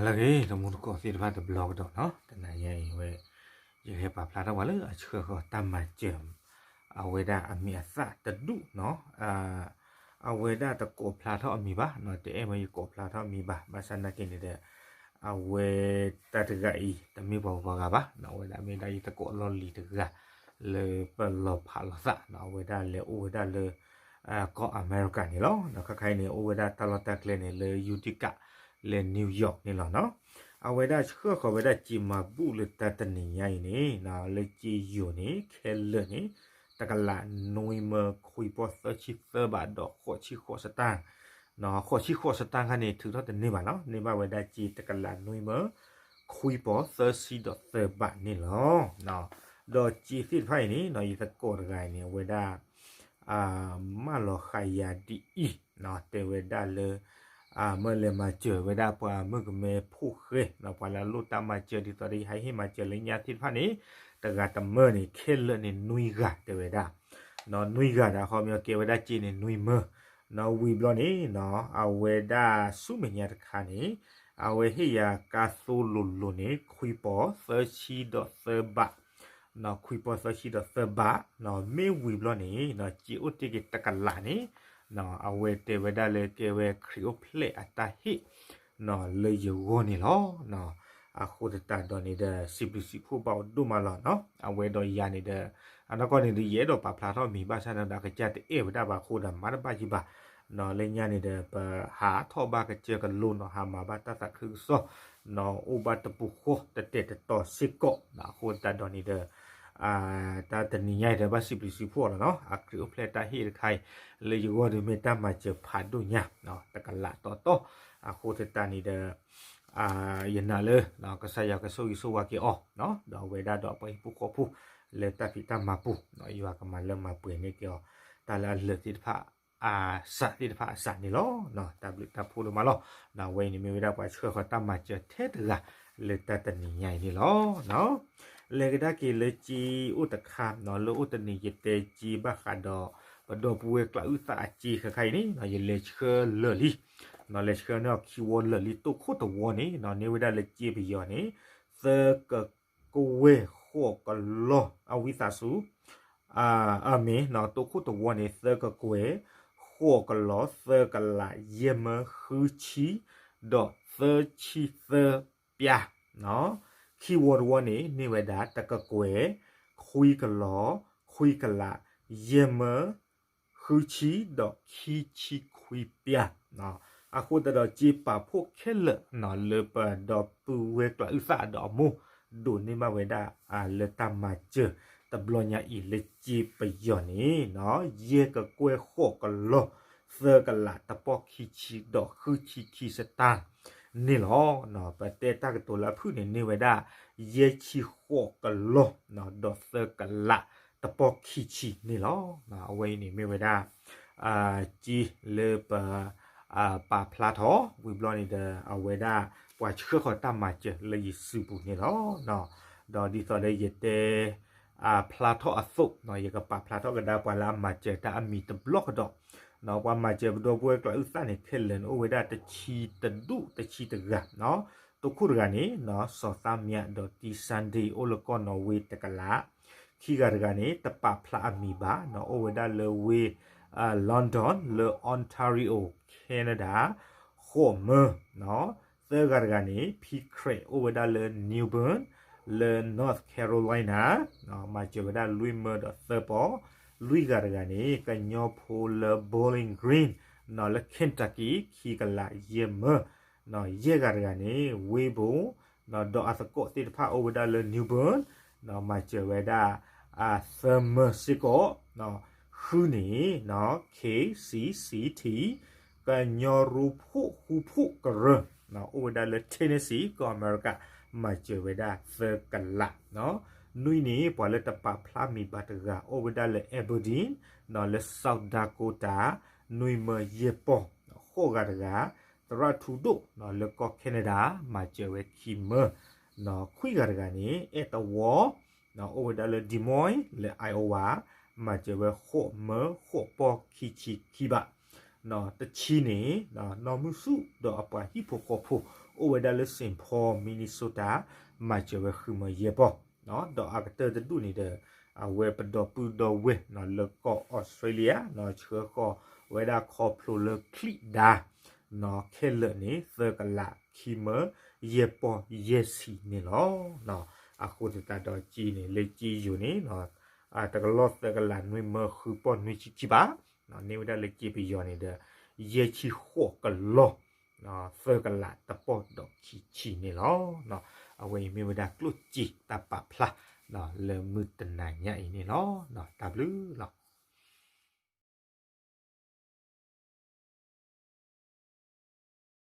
အဂ့ၤ တမူတကိးသ့ၣ်တဖၣ်တဘျီကဒီးနီၤ, တနၤညါအံၤဝဲ ယကဟဲပာ်ဖျါထီၣ်ပှၤလၢအဆှၢဃီၤတၢ်မၤစၢၤ အဝဲဒၣ်အမံၤအသၣ်တဒူၣ်နီၤ, အဝဲဒၣ်တကိးဖျါထီၣ်အမံၤဘၣ်နီၤ, တအဲၣ်မ့ၢ်ယကိးဖျါထီၣ်အမံၤဘၣ်, ဘၣ်ဆၣ်နာ်က့န့ၣ်ဒီး အဝဲတၢ်တဂၤအံၤ တမ့ၢ်ပှၤဂၤပှၤဂၤဘၣ်နီၤ, အဝဲဒၣ်မ့ၢ်ဒၣ်ယသကိးလီၢ်လံၤတဂၤ လၢပလီၤဖးလိာ်သးနီၤ, အဝဲဒၣ်လဲၤအိၣ်ဝဲဒၣ်လၢ ကီၢ်အမဲရကၤန့ၣ်လီၤ. ခါခါအံၤန့ၣ် အိၣ်ဝဲဒၣ်တၢ်လီၢ်တၢ်ကျဲန့ၣ် လၢ Utica လၢ New York န့ၣ်လီၤနီၤ. အဝဲဒၣ်ဆှၢဃီၤဝဲဒၣ်စ့မၤဘူၣ်လၢတၢ်တနံၤညါအံၤန့ၣ် လၢစ့ယိၤန့ၣ် ခဲလၢာ်န့ၣ် တကလးနွံမၢခွံပီၢ်သၢဆံသၢဘးဒီးဃိးဆံဃိးစတၢၢ်, ဃိးဆံဃိးစတၢၢ်ခါန့ၣ် ထုးထီၣ်တန့ၢ်ဘၣ်နီၤ, န့ၢ်ဘၣ်ဝဲဒၣ်စ့တကလးနွံမၢခွံပီၢ်သၢဆံဒီးသၢဘးန့ၣ်လီၤ. ဒီးစ့သ့ၣ်တဖၣ်အံၤန့ၣ် ယသကိးတဂၤအံၤန့ၣ် အဝဲဒၣ် မၢလီၤဃာ်ယၤဒ်အံၤ, တဲဝဲဒၣ်လၢ မၢလဲၤမၤစၢၤဝဲဒၣ်ပှၤမုၣ်ကမဲဖိၣ်ဃဲ ပှၤလၢအလိၣ်တၢ်မၤစၢၤဒ်သိးဒီး ယဟဲဟ့ၣ်မၤစၢၤလၢညါသ့ၣ်တဖၣ်န့ၣ် တဂၤတမၢန့ၣ် ခဲလၢာ်န့ၣ်နွံဂၤတဲဝဲဒၣ်, နွံဂၤဒီး ခီပညီကဲဝဲဒၣ်စ့န့ၣ်နွံမၢ, ဝံၤဘျီန့ၣ် အဝဲဒၣ်ဆူမဲာ်ညါတခါန့ၣ် အဝဲဟ့ၣ်ယၤကါသိလိၤလိၤန့ၣ် ခွံပီၢ်သၢဆံဒီးသၢဘး ခွံပီၢ်သၢဆံဒီးသၢဘး, မ့ၢ်ဝံၤဘျီန့ၣ် စ့အိၣ်တ့ၢ်က့ၤတကလးန့ၣ် အဝဲတဲဝဲဒၣ်လၢကဲဝဲခရံာ်အိၣ်ဖျဲၣ်အတၢ်ဟ့ၣ်လၢယဂီၢ်န့ၣ်လီၤ. အဃိသတးဒီးန့ၣ်ဒီး စံးဘျုးစံးဖှိၣ်ဘၣ်အီၤဒိၣ်မးလီၤနီၤ, အဝဲဒီးယၤန့ၣ်ဒီး အနီၢ်ကီၢ်န့ၣ်ဒီး ယအဲၣ်ဒိးပာ်ဖျါထီၣ်မံၤဘၣ်ဆၣ်န့ၣ်ဒီး အကစၢ်တအဲၣ်ဝဲဒၣ်ဘၣ်အဃိဒီးမၤတဘၣ်ယံၤဘၣ်, လၢညါန့ၣ်ဒီး ပဟးထီၣ်ဘၣ်ကစၢၢ်ကလိနီၤ, ဟးမၤဘၣ်တၢ်သးခုကစီၣ် အိၣ်ဘၣ်တပူၤဃီတတဲာ်တတီၤစ့ၢ်ကီး, အဃိသတးဒီးန့ၣ်ဒီး တၢ်တနံၤညါအံၤဒီးဘၣ်စံးဘျုးစံးဖှိၣ်အီၤလီၤနီၤ, အခရံာ်အိၣ်ဖျဲၣ်တၢ်ဟ့ၣ်တခါအံၤ လၢယဂီၢ်ဒီးမ့ၢ်တၢ်မၤစၢၤဖးဒိၣ်ညါ တကလးတီတီ, အဃိသတးန့ၣ်ဒီး ယနာ်လၢ ကစၢ်ယွၤကဆိၣ်ဂ့ၤဆိၣ်ဝါက့ၤအီၤ, ဒီးအဝဲဒၣ်ဒီးအပှၤဟံၣ်ဖိဃီဖိ လၢတၢ်ဖံးတၢ်မၤပူၤ, ယွၤကမၤလၢမၤပှဲၤန့ၢ်က့ၤအီၤ တၢ်လၢအလၢာ်သ့ၣ်တဖၣ် အစးသ့ၣ်တဖၣ်အစးန့ၣ်လီၤ. တၢ်ဘျုးတၢ်ဖှိၣ်ဒိၣ်မးလီၤ. အဝဲအံၤန့ၣ်မ့ၢ်ဝဲဒၣ်ပှၤဆှၢဃီၤတၢ်မၤစၢၤထဲတဂၤ လၢတၢ်တနံၤညါအံၤန့ၣ်လီၤ. လဲၤကဒါက့ၤလၢစ့အိၣ်တခါ, လၢအိၣ်တနံၤယတဲစ့ဘၣ်ဃးဒီး ပဒီပုၢ်ဝဲၢ်ကျးအုၣ်သၣ်အစ့ခဲခါအံၤန့ၣ် ယလဲၤဆှၢလၢာ်လံ, လဲၤဆှၢန့ၢ်အီၤခံဝီလၢာ်လံ, တိခိၣ်တဝီန့ၣ် န့ၢ်ဝဲဒၣ်လၢစ့ပယီၤန့ၣ် သၢကကွဲၢ်ဃိးကလီၤ အဝံသးစူၤ အမ့ၢ် တိခိၣ်တဝီန့ၣ် သၢကကွဲၢ် ဃိးကလီၤ သၢကလး ယဲၢ်မၢ ဃုဆံ ဒီးသၢဆံသၢပၠး, ခံဝီတဝီန့ၣ် န့ၢ်ဝဲဒၣ် တကကွဲၢ် ခွံကလီၤ ခွံကလး ယဲၢ်မၢ ဃုဆံ ဒီးခံဆံခွံပၠး, အဃိသတးဒီးစ့ပာ်ဖှိၣ်ခဲလၢာ် လၢပဒီပုၢ်ဝဲၢ်ကျးအုၣ်သၣ်ဒီးအမိၢ် ဒိးန့ၢ်ဘၣ်ဝဲဒၣ် လၢတၢ်မၤစၢၤ တဘျီညါအံၤလၢစ့ပယီၤန့ၣ် ယဲၢ်ကကွဲၢ်ဃိးကလီၤ သၢကလး တပီၢ်ခံဆံ ဒီးဃုဆံခံစတၢ်န့ၣ်လီၤ. ပတဲတၢ်ကတိၤလၢအဖုၣ်န့ၣ် န့ၢ်ဝဲဒၣ် ယဲၢ်ဆံဃိးကလီၤ ဒီးသၢကလး တပီၢ်ခံဆံန့ၣ်လီၤ. အဝဲအံၤန့ၣ်မ့ၢ်ဝဲဒၣ် စ့လၢပ ပာ်ဖျါထီၣ် ဝံၤဘျီန့ၣ်ဒီး အဝဲဒၣ် ပှၤဆှၢဃီၤတၢ်မၤစၢၤလၢယစုပူၤန့ၣ်လီၤ. ဒီးဒ်သိးလၢယတဲ ဖျါထီၣ်အသိး ယကပာ်ဖျါထီၣ်ကဒါပှၤလၢအမၤစၢၤတၢ်အမံၤတဘျီကဒီး, ပှၤမၤစၢၤပဒီပုၢ်ဝဲၢ်ကျးအုၣ်သၣ်န့ၣ် ခဲလၢာ်န့ၣ် အိၣ်ဝဲဒၣ်တဆံတဒူၣ်တဆံတဂၤ, တိခိၣ်တဂၤန့ၣ် စီၤသးမၠးဒီးတံၢ်စၣ်ဒ့ၣ် အိၣ်လၢကီၢ်နီၣ်ဝ့တကလး, ခံဂၤတဂၤန့ၣ် တပာ်ဖျါအမံၤဘၣ်, အိၣ်ဝဲဒၣ်လၢဝ့ၢ် London လၢ Ontario Canada ဃိးမၢ, သၢဂၤတဂၤန့ၣ် ဖံခရံာ် အိၣ်ဝဲဒၣ်လၢ New Bern လၢ North Carolina မၤစၢၤဝဲဒၣ်လွံၢ်မၢဒီးသၢပီၢ်, လွံၢ်ဂၤတဂၤန့ၣ် ကညီဖိလၢ Bowling Green လၢ Kentucky ခံကလးယဲၢ်မၢ, ယဲၢ်ဂၤတဂၤန့ၣ် ဝ့ၢ်ဘိၣ် ဒီးအသကိးသ့ၣ်တဖၣ်အိၣ်ဝဲဒၣ်လၢ New Bern မၤစၢၤဝဲဒၣ် သၢမၢစ့ၢ်ကီး, ဃုန့ၣ် KCCT ကညီရိဖှိၣ်ဃူဖှိၣ်ကရၢ အိၣ်ဝဲဒၣ်လၢ Tennessee ကီၢ်အမဲရကၤ မၤစၢၤဝဲဒၣ်သၢကလး, နွံန့ၣ် ပှၤလၢတပာ်ဖျါမံၤဘၣ်တဂၤ အိၣ်ဝဲဒၣ်လၢ Aberdeen လၢ South Dakota နွံမၢယဲၢ်ပီၢ်, ဃိးဂၤတဂၤ သရၣ်ထူဒိၣ် လၢကီၢ် Canada မၤစၢၤဝဲခံမၢ, ခွံဂၤတဂၤန့ၣ် အဲၣ်တဝီ အိၣ်ဝဲဒၣ်လၢ Des Moines လၢ Iowa မၤစၢၤဝဲဃိးမၢဃိးပီၢ်ခံဆံခံဘး, တဆံန့ၣ် နီၢ်မုၢ်ဆူၣ်ဒီးအပှၤဟံၣ်ဖိဃီဖိ အိၣ်ဝဲဒၣ်လၢ Saint Paul Minnesota မၤစၢၤဝဲဃုမၢယဲၢ်ပီၢ်, ဒီးအကတၢၢ်တဒူၣ်န့ၣ်ဒီး အဝဲပဒီပုၢ်ဒီဝဲၢ်လၢကီၢ်အီစထြ့လယါ ဆှၢဃီၤဝဲဒၣ်ခီဖျိလၢချံၣ်ဒါ ခဲလၢာ်န့ၣ် သၢကလးခံမၢယဲၢ်ပီၢ်ယဲၢ်ဆံန့ၣ်လီၤ. အဃိသတးဒီးက့န့ၣ် လၢက့ယိၤန့ၣ် တကလီၢ်သၢကလးနွံမၢဃုပီၢ်နွံဆံခံဘး, န့ၢ်ဝဲဒၣ်လၢက့ပယီၤန့ၣ်ဒီး ယဲၢ်ဆံဃိးကလီၢ် သၢကလးတပီၢ်ဒီးခံဆံန့ၣ်လီၤ. အဝဲအံၤမ့ၢ်ဝဲဒၣ်ကျိၣ်စ့တၢ်ပာ်ဖျါ လၢမုၢ်တနၤညါအံၤန့ၣ်လီၤ. တၢ်ဘျုးလီၤ.